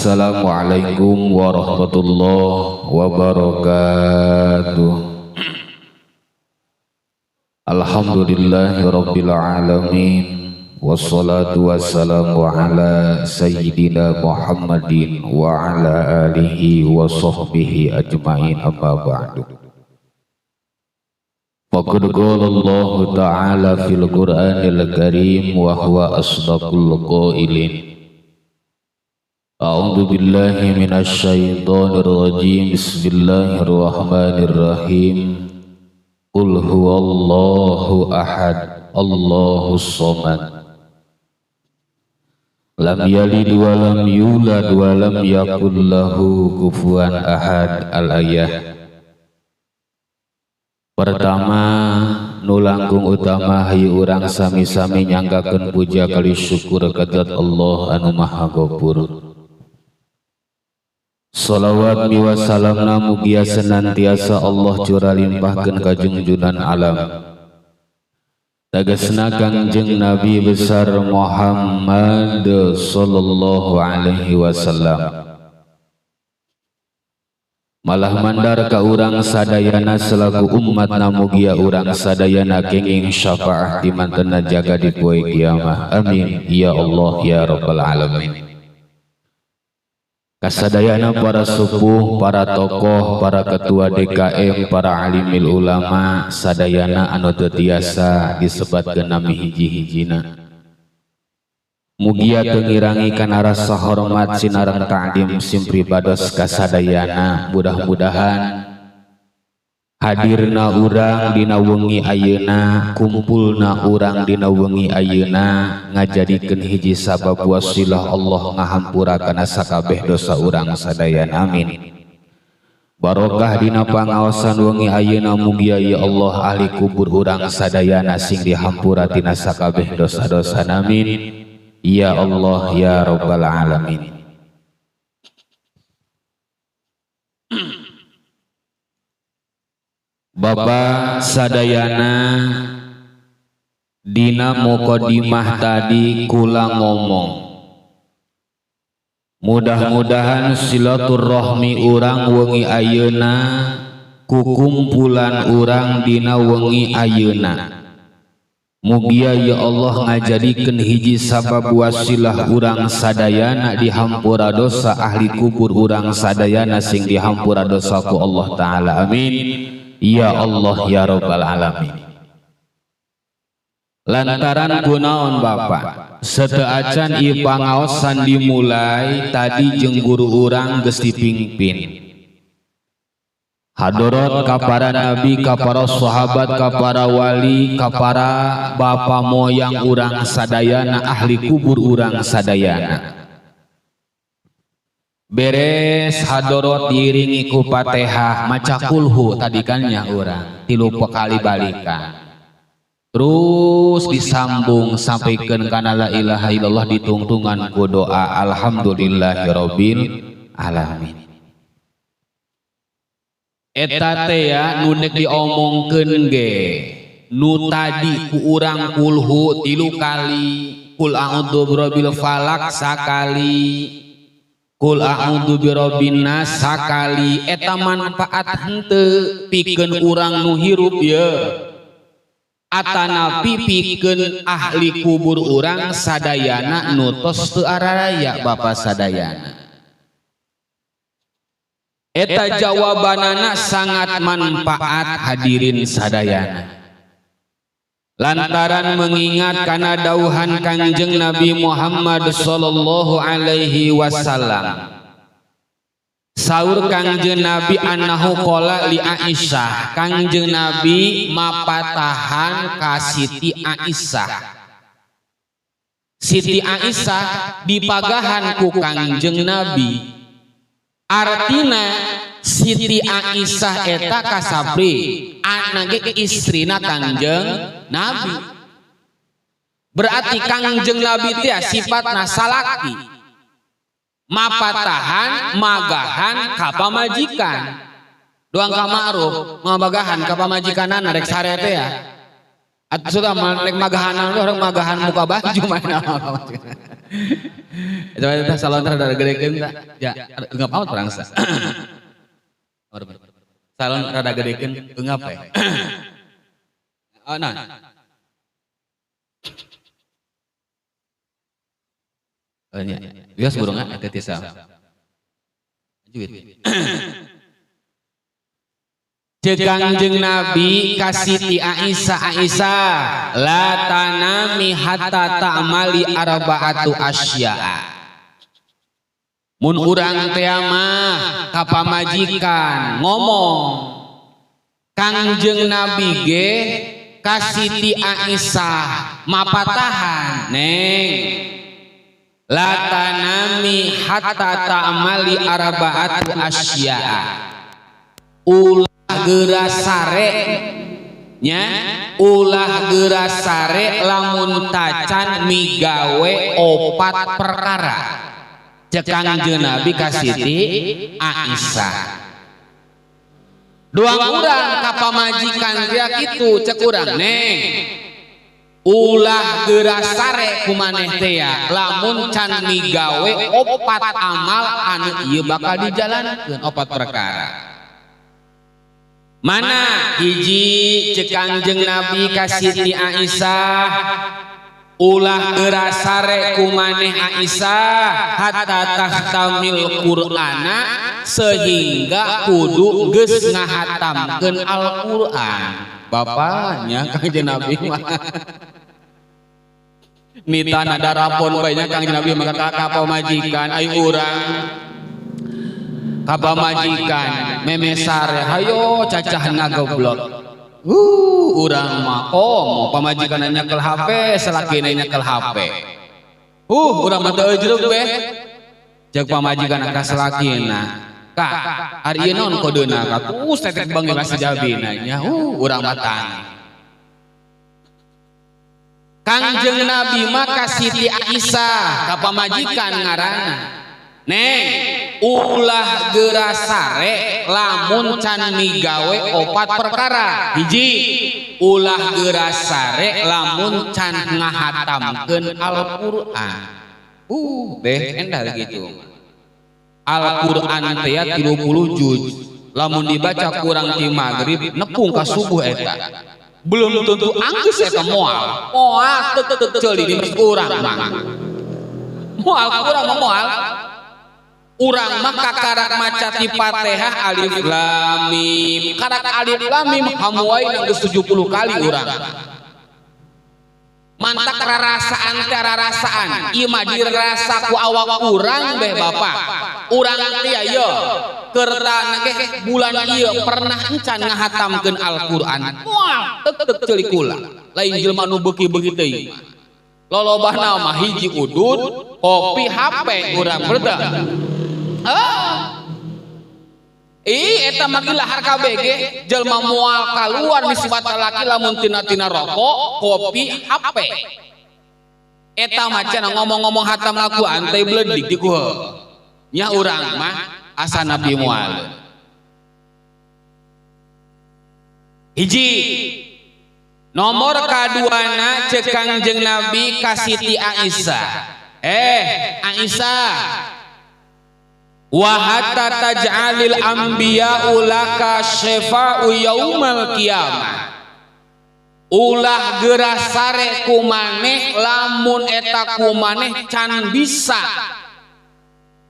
Assalamualaikum warahmatullahi wabarakatuh. Alhamdulillahi rabbil alamin. Wassalatu wassalamu ala sayyidina Muhammadin wa ala alihi wa sahbihi ajmain, amma ba'du. Faqad qala Allah ta'ala fil Qur'anil Karim wa huwa asdaqul qailin. A'udzu billahi minasy syaithanir rajim. Bismillahirrahmanirrahim. Qul huwallahu ahad, Allahus samad. Lam yalid wa lam yulad wa lam yakul lahu kufuwan ahad. Al-ayah. Pertama, nu langkung utama, hayu urang sami-sami nyanggakeun puja kali syukur ka Allah anu Maha Gopur. Salawat miwa salamna mugia senantiasa Allah curah limpahkeun ka junjunan alam. Tegasna Kangjeng Nabi besar Muhammad sallallahu alaihi wasallam. Malah mandar ka urang sadayana selaku umat, mugia urang sadayana kenging syafaah di mantena jaga di poe kiamah. Amin ya Allah ya rabbal alamin. Kasadayana para sepuh, para tokoh, para ketua DKM, para alimil ulama, sadayana anu teu tiasa disebatkeun nami hiji-hijina. Mugia teu ngirangi kana rasa hormat sinareng ta'dim sim pribados kasadayana. Mudah-mudahan hadirna urang dina wengi ayeuna, kumpulna urang dina wengi ayeuna ngajadikeun hiji sabab wasilah Allah ngahampura kana sakabeh dosa urang sadayana. Amin. Barokah dina pangaosan wengi ayeuna, mugia ya Allah ahli kubur urang sadayana sing dihampura tina sakabeh dosa-dosa. Amin ya Allah ya rabbal alamin. Bapak sadayana, dina muqaddimah tadi kula ngomong, mudah-mudahan silaturahmi urang wengi ayeuna, kukumpulan urang dina wengi ayeuna, mugia ya Allah ngajadikeun hiji sabab wasilah urang sadayana dihampura dosa, ahli kubur urang sadayana sing dihampura dosa ku Allah Ta'ala. Amin ya Allah ya rabbal alamin. Lantaran kunaon, Bapak, sateuacan ieu pangaosan dimulai tadi jeung guru urang geus dipimpin hadorot ka para nabi, ka para sahabat, ka para wali, ka para bapa moyang urang sadayana, ahli kubur urang sadayana. Beres hadorot diiringi ku Fatihah, maca kulhu tadi kan nya, urang tilu kali balikan, terus disambung sampaikan kana la ilaha illallah, ditungtungan ku doa alhamdulillahirabbil alamin. Eta teh ya nu nek diomongkeun ge nu tadi ku urang kulhu tilu kali, kul a'udzu birabbil falak sakali, kul a'udzu birabbin nas sakali, eta manfaat henteu pikeun urang nu hirup ye atanapi pikeun ahli kubur urang sadayana nu tos teu araraya, Bapak sadayana? Eta jawabanana sangat manfaat, hadirin sadayana, lantaran mengingat kana dauhan Kangjeng Nabi Muhammad sallallahu alaihi wasallam. Saur Kangjeng Nabi, annahu qala li Aisyah, Kangjeng Nabi mapatahan ka Siti Aisyah. Siti Aisyah dipagahan ku Kangjeng Nabi, artina Siti Aisyah eta kasabri anak istrina Kangjeng Nabi. Berarti Kangjeng Nabi teh sifatna salaki, mapatahan magahan ka pamajikan doang ka ma'ruf, mabagahan ka pamajikanana rek sare teh ya. Atuh sudah rek magahanan, orang magahan muka baju mana. Coba kita salon rada gedekeun tah. Ya, eungap amat urang sa. Salon rada gedekeun eungap we. Oh, nah. Oh, nya. Bias burung eta teh. Lanjut. Ceuk Kangjeng Nabi ka Siti Aisyah, Aisyah la tanami hatta ta'mali arba'atu asya'a. Mun urang teh mah ka pamajikan ngomong, Kangjeng Nabi ge ka Siti Aisyah mapatahan, neng la tanami hatta ta'mali arba'atu asya'a. Ulah geura sare nya, ulah geura sare lamun tacan migawe opat perkara. Ceuk Kangjeng Nabi ka Siti Aisyah. Doang urang ka pamajikan teh kitu, ceuk urang neng ulah geura sare ku maneh teh lamun can migawe opat amal anu ieu bakal dijalankeun opat perkara. Mana hiji ceuk Kangjeng Nabi ka Siti Aisyah, ulah geura sare ku maneh Aisyah hatta tahtamil Qur'ana, sehingga kudu geus ngahatamkeun Al-Qur'an. Bapaknya Kangjeng Nabi mah nitana darapon bae nya Kangjeng Nabi mah ka pamajikan ai urang ka pamajikan memesare hayo cacah ngagoblok. Urang mah komo pamajikan nyekel HP, salakina nyekel HP. Urang mah teu ejrug beh. Ceuk pamajikan ka salakina, "Ka, ari ieu naon kodeuna ka?" Tuh tetek bangi ka sajabina nya. Urang mah tani. Kangjeng Nabi mah ka Siti Aisyah ka pamajikan ngaranna, neng ulah geura sare lamun can migawe opat perkara. Hiji, ulah geura sare lamun can ngahatamkeun Al-Qur'an. Beh endah gitu. Al-Qur'an teh 30 juz. Lamun dibaca kurang ti magrib nepung ka subuh eta. Belum tentu anggeus eta moal. Moal teu ceuli di urang mah. Moal urang mah moal. Urang mah kakarak maca ti Fatihah alif lam mim. Karak alif lam mim hamuai geus 70 kali urang. Mantak rarasaan teh rarasaan. Ieu mah dirasa ku awak urang beh bapak. Urang teh ieu kertana ge bulan ieu pernah encan ngahatamkeun Al-Qur'an. Moal tek-tek ceuli kula. Lain jelema nu beuki-beuki teuing. Lolobahna mah hiji udud, kopi, HP urang berda. Ih eta mah lahar kabeh ge jelema moal kaluar nisbat lalaki lamun tina-tina rokok, kopi, HP. Eta mah cenah ngomong-ngomong hatam Al-Qur'an teh bledig di kuheu. Nya urang mah asa nabi moal. Hiji nomor kaduana ceuk Kangjeng Nabi ka Siti Aisyah. Aisyah, wa hatta taj'alil anbiya'u laka syafa'u yaumal qiyamah. Ulah geura sare ku maneh lamun eta ku maneh can bisa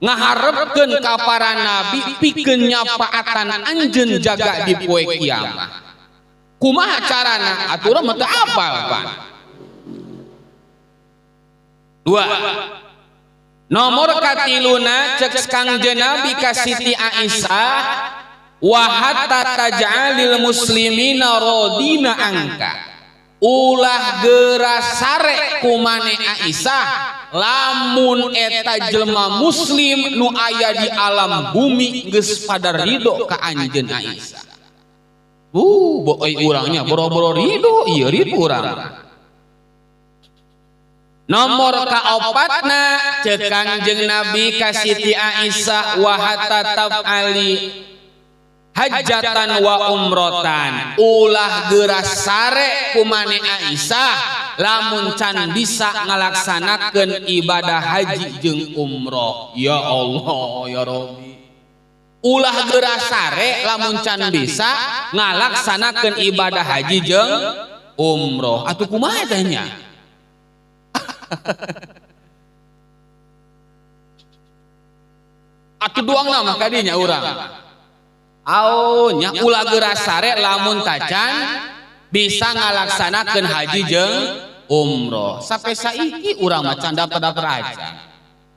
ngaharepkeun ka para nabi pikeun nyapaatan anjeun jaga di poe kiamat. Kumaha carana? Aturan mah teu apal pan. Dua. Nomor katiluna cek Kangjeng Nabi ka Siti Aisyah, wa hatta taj'alil muslimina radina angka. Ulah geura sare ku maneh Aisyah lamun eta jelema muslim nu aya di alam bumi geus pada ridho ka anjeun Aisyah. Boy urangnya boro-boro ridho, ieu ridho urang. Nomor kaopatna ceuk Kangjeng Nabi ka Siti Aisyah, wa hatta taf'ali hajatan wa umrotan. Ulah geura sare ku maneh Aisyah lamun can bisa ngalaksanakeun ibadah haji jeung umroh. Ya Allah ya Rabbi, ulah geura sare lamun can bisa ngalaksanakeun ibadah haji jeung umroh. Atuh kumaha teh nya? Atuh doang mah kadinya urang. Au nya ulah geura sare lamun tacan bisa ngalaksanakeun haji jeung umroh. Sampai saiki urang mah can daftar-daftar aja.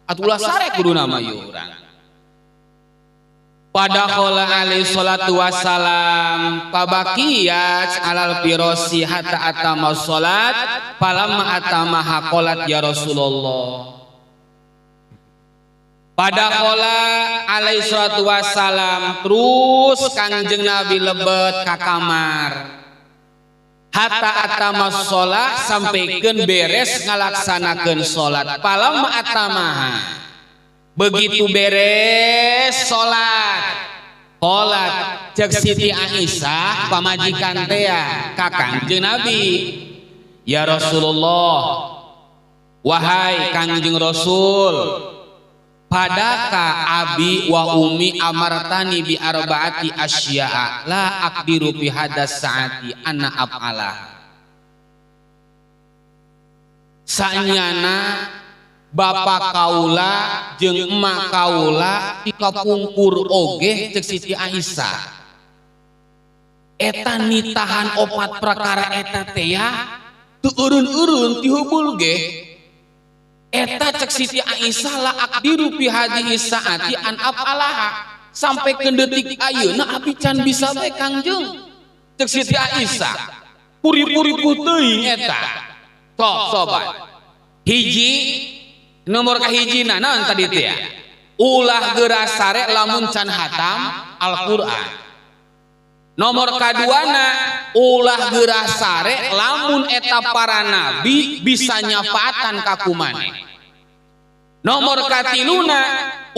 Atuh ulah sare kuduna mah ieu urang. Padakhala alaihi salatu wassalam pabakiyat alal firosi hatta atama salat falamma atamaha qalat ya Rasulullah. Padakhala alaihi salatu wassalam terus Kangjeng Nabi lebet ka kamar hatta atama salat sampaikan beres ngalaksanakeun salat falamma atamaha begitu beres salat qalat cek Siti Aisyah pamajikan teh ka Kangjeng Nabi, ya Rasulullah, wahai Kangjeng Rasul, padaka abi wa umi amartani bi arbaati asya'a la aqdiru fi hadas saati anna af'ala. Sanyana bapak kaula jeung emak kaula dikapungkur oge cek Siti Aisyah eta nitahan opat perkara eta teh ya teu eureun-eureun tihubul ge eta cek Siti Aisyah la aqdiru fi hadhihi saati an af'alaha sampai ke detik ayeuna abi can bisa bae Kangjeng cek Siti Aisyah puri-puri teuing eta. Sok sobat, hiji nomor kahijina naon tadi teh ya? Ulah geura sare lamun can hatam Al-Qur'an. Nomor kaduana ulah geura sare lamun eta para nabi bisa nyafaatan ka kumaneh. Nomor katiluna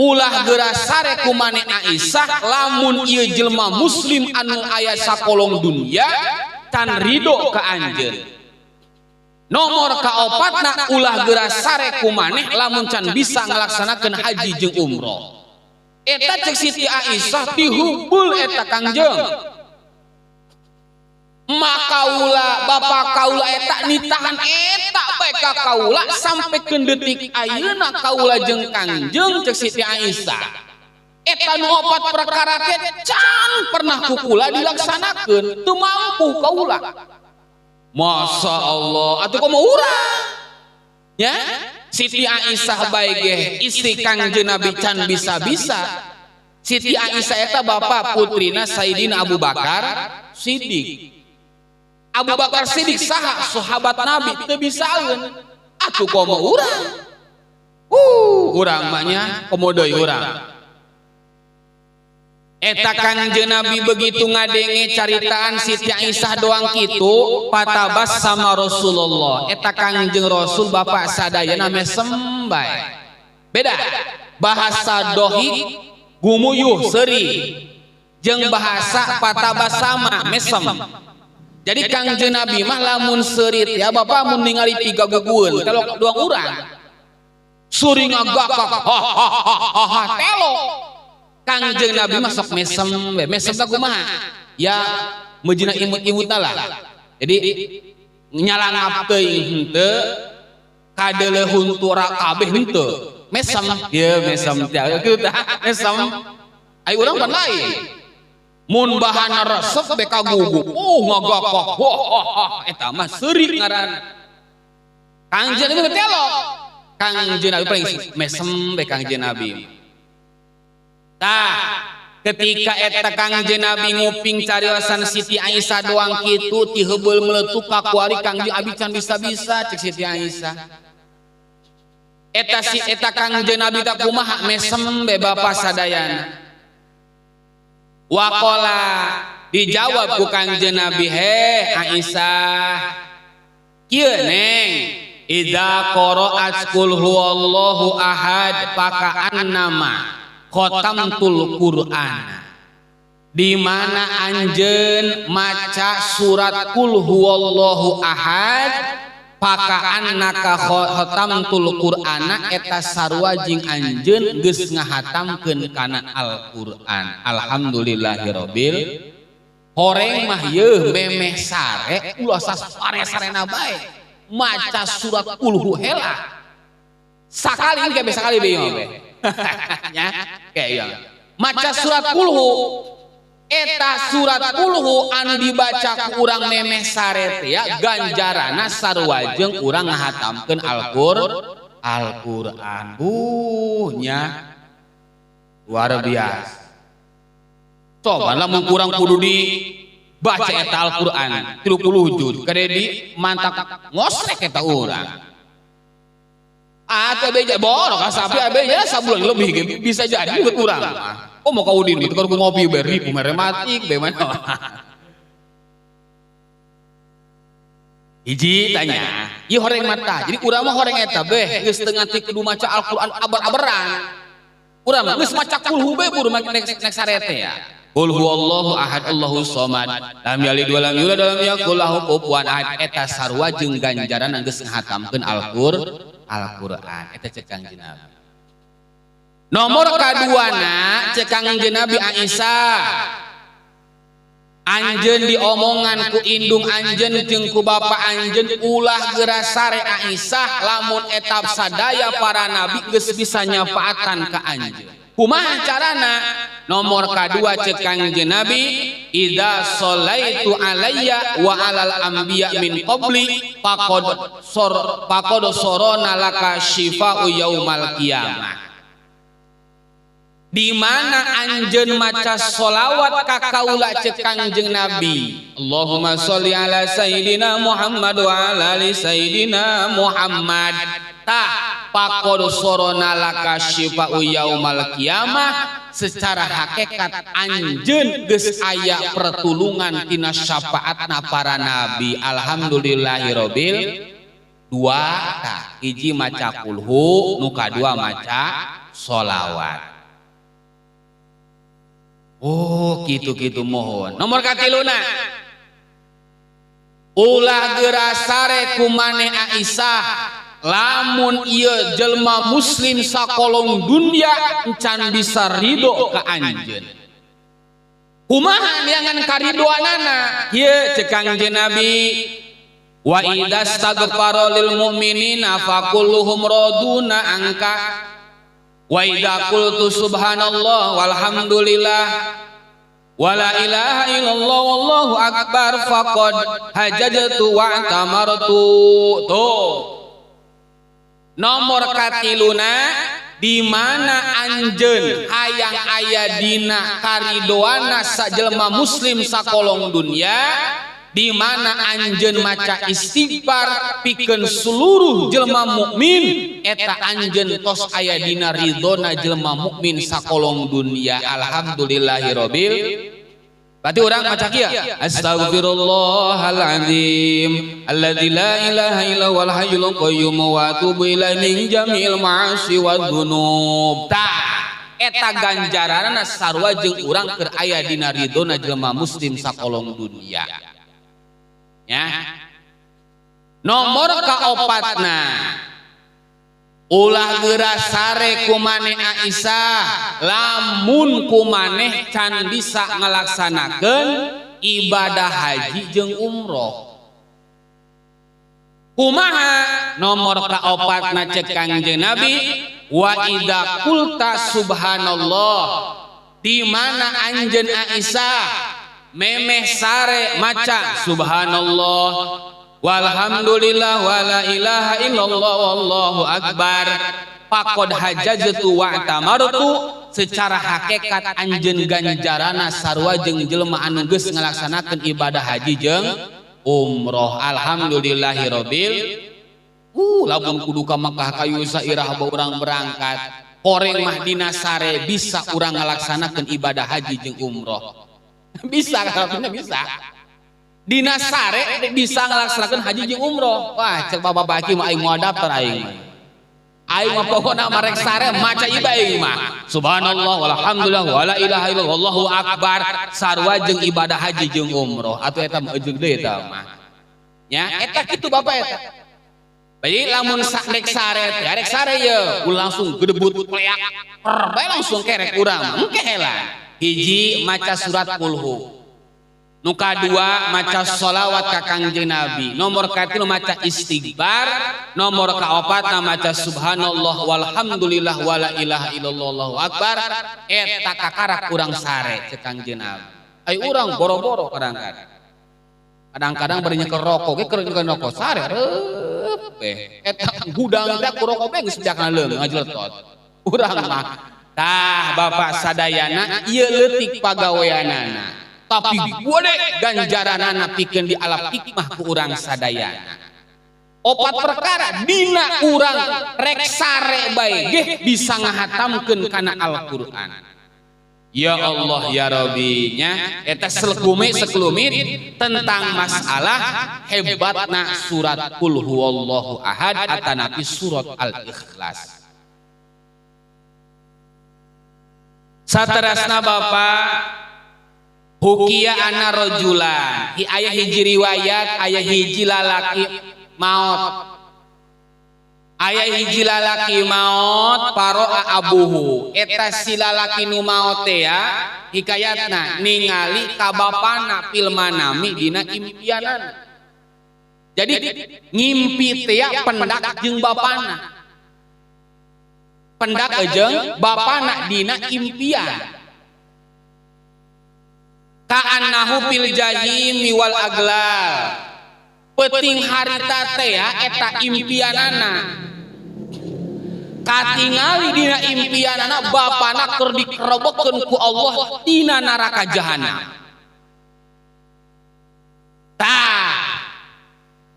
ulah geura sare kumane Aisyah lamun ieu jelema muslim anu aya sakolong dunia can ridho ka anjeun. Nomor kaopatna ulah geura sare kumaneh lamun can bisa ngalaksanakeun haji jeung umroh. Eta cek Siti Aisyah tihubul eta Kangjeng. Emak kaula, bapak kaula eta nitahan eta bae ka kaula sampai ke detik ayeuna kaula jeung Kangjeng cek Siti Aisyah. Eta nu opat perkara teh can pernah ku kula dilaksanakeun, teu mampu kaula. Masya Allah, atuh komo urang ya Siti Aisyah bae ge istri Kangjeng Nabi can bisa-bisa. Siti Aisyah eta bapak putrina Sayyidina Abu Bakar Siddiq. Abu Bakar Siddiq saha sahabat Nabi teu bisaeun. Atuh komo urang. Urang mah nya komo deui urang. Eta Kangjeng Nabi begitu ngadenge caritaan Siti Aisyah doang kitu patabas sama Rasulullah. Eta Kangjeng Rasul bapak sadayana mesem bae. Beda bahasa dohik gumuyuh seuri jeung bahasa patabas sama mesem. Jadi Kangjeng Nabi mah lamun seurit ya bapak mun ningali tiga gugueun telok doang urang. Suri ngagakak ha ha ha ha telok. Kangjeng Nabi mah sok mesem we. Mesem teh kumaha? Ya meujina imut-imutna lah. Jadi nyalangap teuing henteu kadeuleuh huntura kabeh henteu. Mesem, ieu mesem teh kitu tah mesem. Ai urang pan lain. Mun bahana resep be kagugup. Ngagakak. Wah, eta mah seuri ngaranna. Kangjeng Nabi telok. Kangjeng Nabi paling mesem be Kangjeng Nabi. Tah, ketika eta Kangjeng Nabi nguping cariosan Siti Aisyah doang kitu tiheubeul meletup ka kuari Kangjeng Abi can bisa-bisa cek Siti Aisyah. Eta si eta Kangjeng Nabi tah kumaha mesem be bapa sadayana. Waqala dijawab ku Kangjeng Nabi, "He Aisyah, kieu neng, idza qara'at qul huwallahu ahad faka'annama khotamtul Qur'an." Di mana anjeun maca surat qul huwallahu ahad Pakaannaka khatamtul Qur'ana eta sarua jeung anjeun geus ngahatamkeun kana Al-Qur'an. Alhamdulillahirabbil. Horeng mah yeuh memeh sare ulah sasare-sarena bae maca surat Qulhu hela. Sakali engke be sakali be ieu be. Nya kayak ieu. Maca surat Qulhu eta surat Qulhu anu dibaca ku urang memeh sare teh ya ganjarana sarua jeung urang ngahatamkeun Al-Qur'an. Nya luar biasa. Coba lamun kurang kudu dibaca eta Al-Qur'an 30 juz kade di mantak ngosrek eta urang. Atau beja borok sapi abeja sabulan lebih bisa jadi buat urang. Oh mau kau udin gitu kalau ngopi beri merematik bagaimana? Hiji tanya, ieu horeng mata. Jadi urang mah horeng eta beh geus teu nganti kudu maca Al-Qur'an abar-abaran. Urang mah geus maca kulhu be buru nek sare teh ya. Qul huwallahu ahad Allahu somad lam yalid walam yulad walam yakul lahu kufuwan ahad. Eta sarua jeung ganjaran geus ngahatamkeun Al-Qur'an. Eta cek Kangjeng Nabi. Nomor kaduana cek Kangjeng Nabi Aisyah. Anjeun diomongan ku indung anjeun jeung ku bapa anjeun ulah geura sare Aisyah lamun etap sadaya para nabi geus bisa nyafaatan ka anjeun. Kumaha carana? Nomor kadua cek Kangjeng Nabi, idza sholaitu alayya wa alal anbiya min qabli faqad sor faqad sorona laka syifa'u yaumal qiyamah. Di mana anjeun maca sholawat ka kaula cek Kangjeng Nabi, Allahumma sholli ala sayidina Muhammad wa ala ali sayidina Muhammad. Tah faqad sorona laka syifa'u yaumal qiyamah. Secara hakikat anjeun geus aya pertulungan tina syafaatna para nabi. Alhamdulillahirabbil. Dua tah hiji maca kulhu, nu kadua maca sholawat. Oh kitu-kitu mohon. Nomor katiluna ulah geura sare ku maneh Aisyah lamun ieu jelma muslim sakolong dunia encan bisa ridho ka anjeun. Kumaha neangan karidoanana? Ieu cek Kangjeng Nabi, wa idza staghfara lil mu'minina faqulluhum raduna angka wa idza qultu subhanallah walhamdulillah wala ilaha illallah wallahu akbar faqad hajjatu wa tamartu. Tuh nomor katiluna di mana anjeun hayang aya dina karidoana sajelma muslim sakolong dunia, di mana anjeun maca istighfar pikeun seluruh jelma mukmin, eta anjeun tos aya dina ridona jelma mukmin sakolong dunia. Alhamdulillahirabbil. Berarti orang maca kieu, astagfirullahalazim alladzi la ilaha illa huwal hayyul qayyum wa atubu ilaihi min jami'il ma'asi wadzunub. Tah eta ganjaranna sarua jeung urang keur aya dina ridona jelema muslim sakolong dunia. Ya. Nomor kaopatna ulah geura sare ku maneh Aisyah lamun ku maneh can bisa ngalaksanakeun ibadah haji jeung umroh. Kumaha? Nomor kaopatna cek Kangjeng Nabi, wa idza qulta subhanallah, di mana anjeun Aisyah memeh sare maca subhanallah walhamdulillah wala ilaha illallah wallahu akbar faqad hajjatu wa tamartu, secara hakikat anjeun ganjarana sarua jeung jelema anu geus ngalaksanakeun ibadah haji jeung umroh. Alhamdulillahirabbil. Lamun kudu ka Makkah kayu sairah urang berangkat, horeng mah dina sare bisa urang ngalaksanakeun ibadah haji jeung umroh. Bisa kalau bisa. Dina sare bisa ngalaksanakeun haji jeung umroh. Wah, cek bapak baki mah aing moal daftar aing mah. Aing mah pokona marek sare maca ieu aing mah. Subhanallah walhamdulillah wala ilaha illallah wallahu akbar sarua jeung ibadah haji jeung umroh. Atuh eta mah ejeug deui eta mah. Nya eta kitu bapak eta. Jadi lamun rek sare teh, rek sare ye, langsung gedebut kleak, bae langsung kerek urang. Engke heula. Hiji maca surat kulhu. Nu kadua maca sholawat ka Kangjeng Nabi. Nomor katilu maca istighfar, nomor kaopatna maca subhanallah walhamdulillah wala ilaha illallah allahu akbar. Eta kakarak urang sare cek Kangjeng Nabi. Ai urang boro-boro kadang-kadang. Kadang-kadang bari nyekel rokok ge keur nyekel rokok sare reup eta gudang teh ku rokok ge geus bejakna leung ngajeletot. Urang mah tah bapak sadayana ieu leutik pagaweanana. Tapi gede ganjaranana pikeun di alap hikmah ku urang sadayana. Opat perkara dina urang rek sare bae geh bisa ngahatamkeun kana Al-Qur'an. Ya Allah ya Rabbi nya eta selegume sekelumit tentang masalah hebatna surat Qul huwallahu ahad atanapi surat Al-Ikhlas. Saterasna Bapak hukia ana rajulan hi aya hiji riwayat aya hiji lalaki maot. Aya hiji lalaki maot paroa abuhu eta si lalaki nu maot teh ya hikayatna ningali ka bapana fil manami dina impianana. Jadi ngimpi teh ya pendak jeung bapana. Pendak jeung bapana dina impian. Ka'annahu fil jahimi wal aglal. Peuting harita teh ya eta impianana. Katingali dina impianana bapana keur dikerobokeun ku Allah dina neraka jahanam. Tah,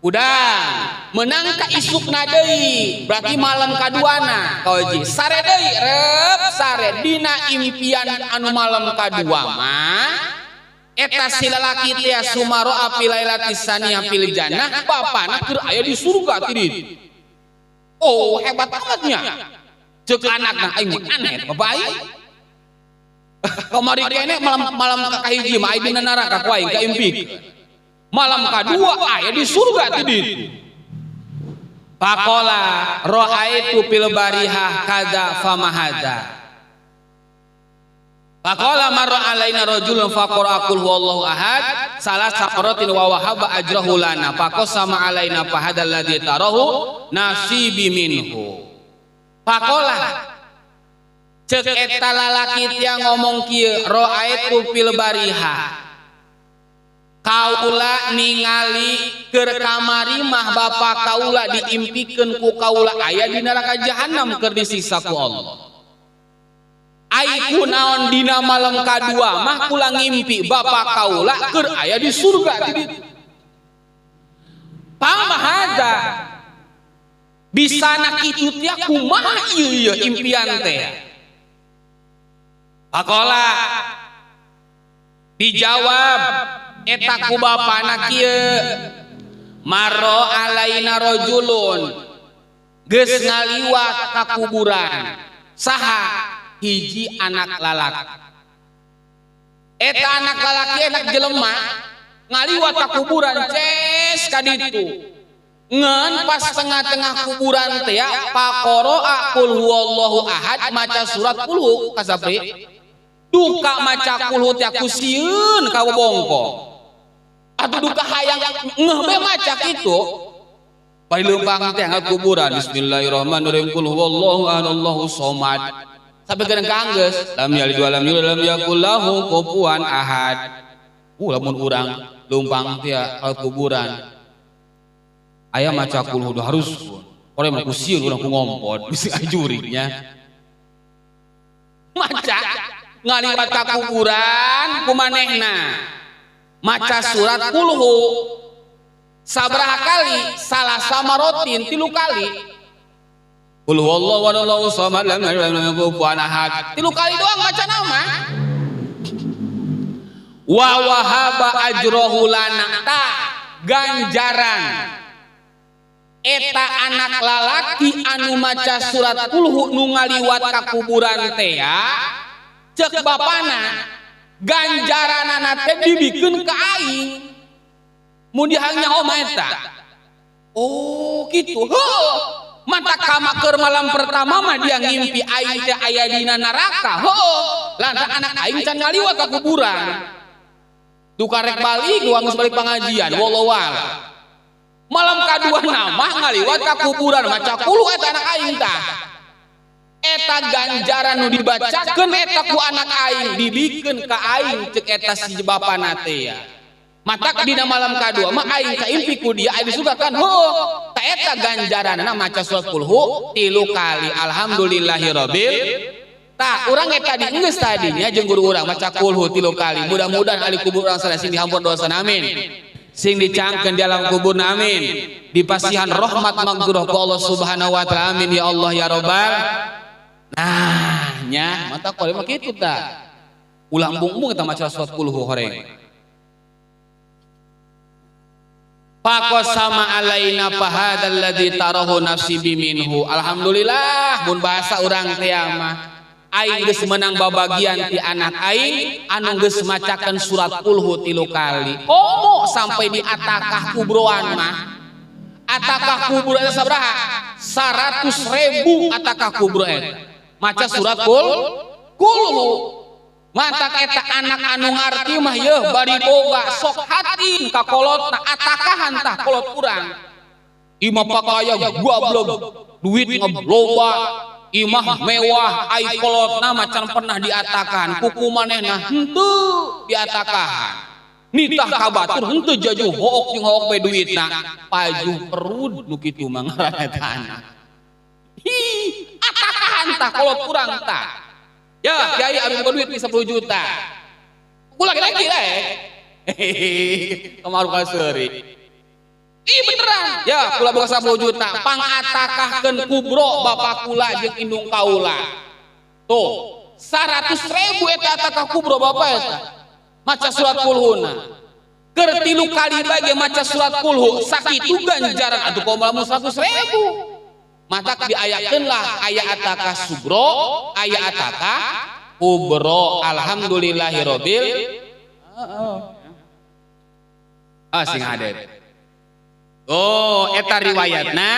udah menang ka isukna deui, berarti malam kaduana kaoji. Sare deui reup sare dina impian anu malam kadua mah eta si lalaki teh sumaro api lailati saniyah fil jannah bapana keur aya di surga ti. Oh hebat amatnya. Cek anakna aing aneh bapak aing. Kamari kene malam kahiji mah aing dina neraka ku aing kaimpikeun. Malam kadua aya di surga ti ditu. Faqala ra'aitu fil barihah kadza fama hadza. Faqala marra alaina rajulun faqara qul huwallahu ahad salah saqaratin wa wahaba ajrahu lana faqasama alaina fahadal ladzi tarahu nasibi minhu. Faqala cek eta lalaki teh ngomong kieu ra'aitu fil bariha kaula ningali keur kamari mah bapa kaula diimpikeun ku kaula aya di neraka jahanam keur disiksa ku Allah. Ai kunaon dina malam kadua mah kula ngimpi bapa kaula keur aya di surga ti ditu. Pamahaza bisana kitu teh kumaha ieu ieu impian teh. Pakola dijawab eta ku bapana kieu maro alaina rajulun geus ngaliwat ka kuburan saha hiji anak lalaki. Eta anak lalaki anak jelema ngaliwat ka kuburan ces ka ditu. Ngan pas tengah-tengah kuburan teh faqara'a qul huwallahu ahad maca surat kulhu kasapri. Duka maca kulhu teh ku sieun ka bongkong. Atuh duka hayang ngeuh be maca kitu. Bari leumpang teh ka kuburan bismillahirrahmanirrahim qul huwallahu ahad Allahu somad. Sampai kadang kanggeus lam yalid walam yulad lam yakul lahu kufuwan ahad. Lamun urang leumpang teh ka kuburan aya maca kulhu harus ore mah ku sieun urang ku ngompod bisi ajurignya. Maca ngaliwat ka kuburan ku manehna maca surat kulhu sabaraha kali salasa marotin 3 kali. Qul huwallahu ahad Allahu samad lam yalid walam yakul kufuwan ahad. 3 kali doang maca nama. Wa wahaba ajrohu lana ta ganjaran eta anak lalaki anu maca surat kulhu nu ngaliwat ka kuburan teh cek bapana ganjaranana teh dibikeun ka aing. Mun dihang nyaho mah eta. Oh gitu. Heuh. Mata kamaker malam pertama mah dia ngimpi aing teh aya dina neraka. Heuh. Lantaran anak aing can ngaliwat ka kuburan. Duka rek balik, gua geus balik pengajian, wallahu a'lam. Malam kadua nama ngaliwat ka kuburan maca kulu eta anak aing tah. Eta ganjaran nu dibacakeun eta ku anak aing dibikeun ka aing cek eta si bapana teh ya. Matak dina malam kadua mah aing kaimpi ku dia aing disuka kan heuh. Ta eta ganjaranna maca surat kulhu 3 kali. Alhamdulillahirabbil. Tah urang ge tadi geus tadinya jeung guru urang maca kulhu 3 kali. Mudah-mudahan ahli kubur urang sadaya sing dihampura dosana amin. Sing dicangkeun di alam kuburna amin. Dipasihan rahmat magfirah ku Allah Subhanahu wa taala amin ya Allah ya Rabbal. Nah, nya mata kore mah kitu tah. Ulah embung-embung eta maca surat kulhu horeng. Faqasama alaina fahadal ladzi tarahu nafsi biminhu. Alhamdulillah mun bahasa urang teh mah aing geus menang babagian ti anak aing anu geus macakeun surat kulhu 3 kali. Komo sampai di atakah kubroan mah. Atakah kubur eta sabaraha? 100.000 atakah kubro eta. Maca surat kulhu. Matak eta anak anu ngarti mah yeuh bari boga sok hatin ka kolotna atakahan tah kolot urang. Imah pakaya goblok, duit ngebloba, imah mewah, ai kolotna macan pernah diatakan, kuku manehna henteu diatakahan. Nitah ka batur henteu jaju hook jeung hook bae duitna, pajuh perud nu kitu mah ngaranna eta anak. Hi, atakahan tah kolot urang tah. Ya, kiai abi boga duit 10 juta. Ku lagi-lagi lah. Kemaru kaseuri. Ih beneran. Ya, kula boga 10 juta. Pangatakahkeun kubro bapak kula jeung indung kaula. Tuh, 100.000 eta atakah kubro bapak eta. Maca surat kulhuna. Keur 3 kali bae ge maca surat kulhu, sakitu ganjaran atuh komo lamun 100.000. Matak diayakeun lah aya atakah sugro, aya atakah kubro. Alhamdulillahirabbil. Ah sing hadir. Oh, eta riwayatna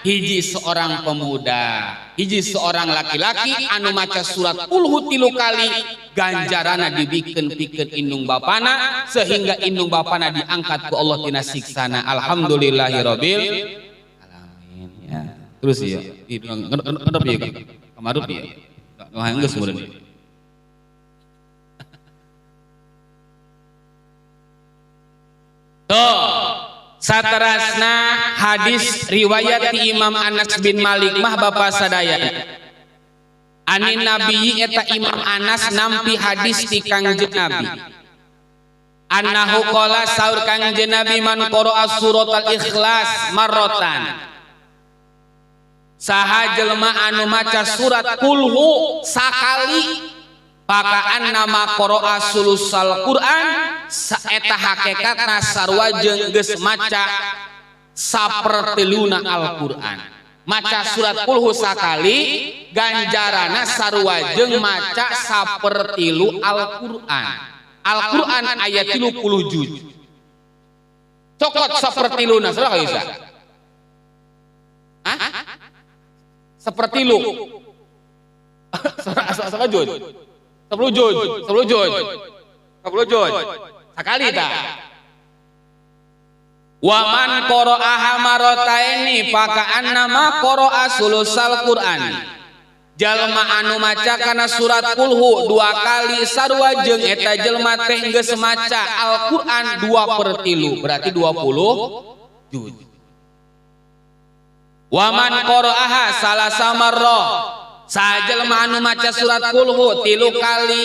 hiji seorang pemuda, hiji seorang laki-laki anu maca surat kulhu 3 kali, ganjarana dibikeun pikeun indung bapana sehingga indung bapana diangkat ku Allah tina siksana. Alhamdulillahirabbil alamin ya. Terus ya, ngendep ya, kemarup ya, nggak geus meureun. Tuh, saterasna hadis riwayat ti Imam Anas bin Malik mah bapa sadaya. Anin Nabi eta Imam Anas nampi hadis ti Kangjeng Nabi. Annahu qala saur Kangjeng Nabi man qara'a suratal Ikhlas marratan. Saha jelema anu maca surat kulhu sakali pakaan nama qara'a sulusal Quran saeta hakikatna sarua jeung geus maca saperteluna Al-Qur'an. Maca surat kulhu sakali ganjarana sarua jeung maca sapertilu Al-Qur'an. Al-Qur'an ayat 30 juz. Cokot sapertiluna salah bisa? Hah? Seperti lu. Sama juz. 10 juz, 10 juz. 10 juz. Sekali ta. Wa man qara'aha marrataini faka'annama qara'a sulusal Qur'an. Jalma anu maca kana surat kulhu 2 kali sarua jeung eta jelma teh geus maca Al-Qur'an 2/3, berarti 20 juz. Waman qara'aha salasa marrah sajelma anu maca surat kulhu 3 kali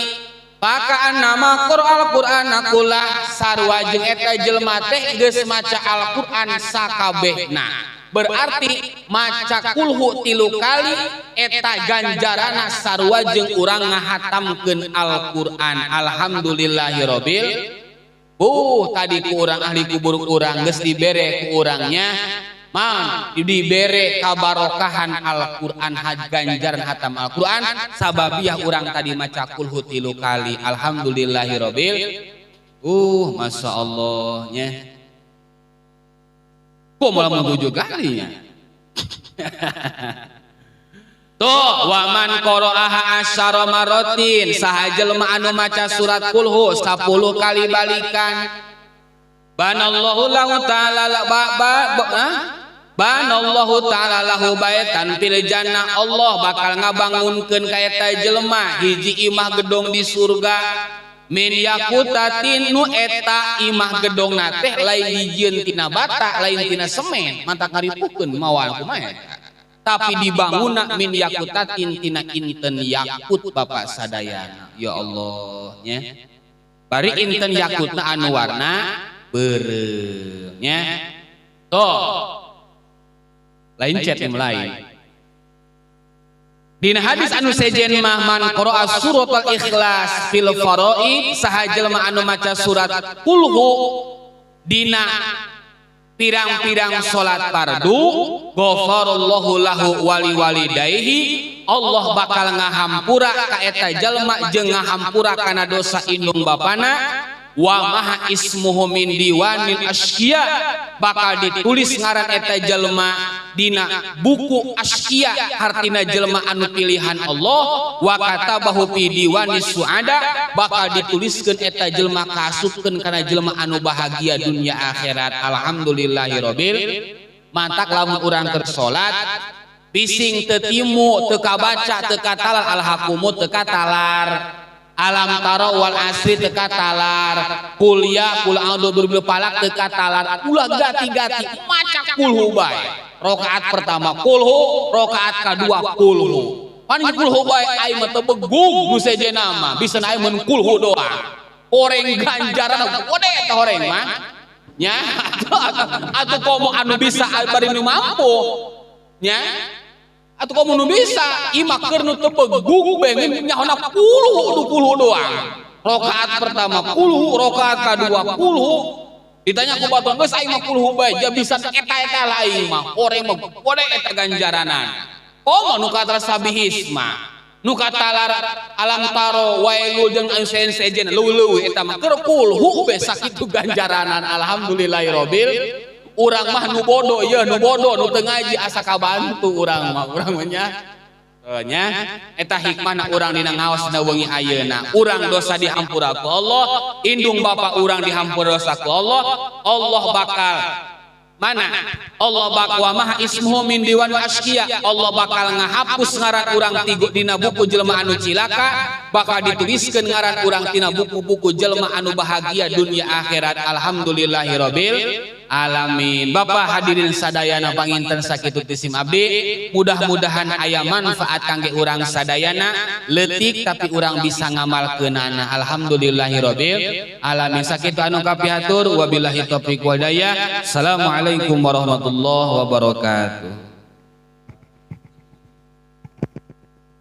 pakaan nama qur'al qur'ana kullah sarua jeung eta jelma teh geus maca Al-Qur'an sakabehna. Berarti maca kulhu 3 kali eta ganjarana sarua jeung urang ngahatamkeun Al-Qur'an. Alhamdulillahirabbil. Tadi ku urang ahli kubur urang geus dibere ku urangnya mang dibere kabarokahan Al-Qur'an ganjaran hatam Al-Qur'an sababiah urang tadi maca kulhu 3 kali. Alhamdulillahirabbil. Masya Allah nya. Kok malah mau 7 kali ya? Tuh waman qara'aha asyara maratin saha jelema anu maca surat kulhu 10 kali balikan banallahu lahu ta'ala banallahu ta'ala lahu baitan fil jannah Allah bakal ngabangunkeun ka eta jelema hiji imah gedong di surga min yakutatin nu eta imah gedongna teh lain dijieun tina bata lain tina semen mantak ngaripukeun mawa kumaha eta tapi dibangunna min yakutatin tina inten yakut bapak sadayana ya Allah nya bari inten yakutna anu warna beureum nya tuh lain chat lain dina hadis anu sejen mah man qara'a suratul ikhlas fil faraid saha jelema anu maca surat kulhu dina pirang-pirang salat fardu ghafarallahu lahu wali walidayhi Allah bakal ngahampura ka eta jelema jeung ngahampura kana dosa indung bapana wa maha ismuhu min diwanil asqiya bakal ditulis ngaran eta jelema dina buku asqiya hartina jelema anu pilihan Allah wa katabahu fi diwanis suada bakal dituliskeun eta jelema kaasupkeun kana jelema anu bahagia dunia akhirat alhamdulillahirabbil mantak lamun urang keur salat bising teu timu teu kabaca teu katalar alhaqumu teu katalar alam taro wal asri teu katalar kuliah kul a'udzu birabbil falaq teu katalar ulah gati-gati maca kulhu bae rakaat pertama kulhu rakaat kadua kulhu pan kulhu bae aing mah teu begug nu sejenna mah bisa aing mun kulhu doang oreng ganjaran gede eta horeng mah nya atuh komo anu bisa bari nu mampu nya atuh komo nu bisa imah keur nu teu begug bengin nyahona kulhu nu kulhu doang rakaat pertama kulhu rakaat kadua kulhu ditanya ku batur geus aing mah kulhu bae ja bisa eta-eta lah aing mah oreng mah gede eta ganjaranan komo nu katalar sabihisma nu katalar alam taro wailul jeung anu sejen leuwih-leuwih eta mah keur kulhu bae sakitu ganjaranan alhamdulillahirabbil urang mah nu bodoh ya nu bodoh nu teu ngaji asa kabantu urang mah urang mah nya nya eta hikmahna urang dina ngaos dina wengi ayeuna urang dosa dihampura ku Allah indung bapa urang dihampura dosa ku Allah Allah bakal mana Allah bakal maha ismuhu min diwan asqiya Allah bakal ngahapus ngaran urang tigu dina buku jelema anu cilaka bakal dituliskeun ngaran urang tina buku-buku jelema anu bahagia dunia akhirat alhamdulillahirabbil alamin. Bapak hadirin sadayana panginten sakitu tisim abdi mudah-mudahan aya manfaat kangge urang sadayana leutik tapi urang bisa ngamalkeunana alhamdulillahirabbil alamin. Sakitu anu kapihatur wabillahi taufiq wal hidayah. Assalamualaikum warahmatullahi wabarakatuh.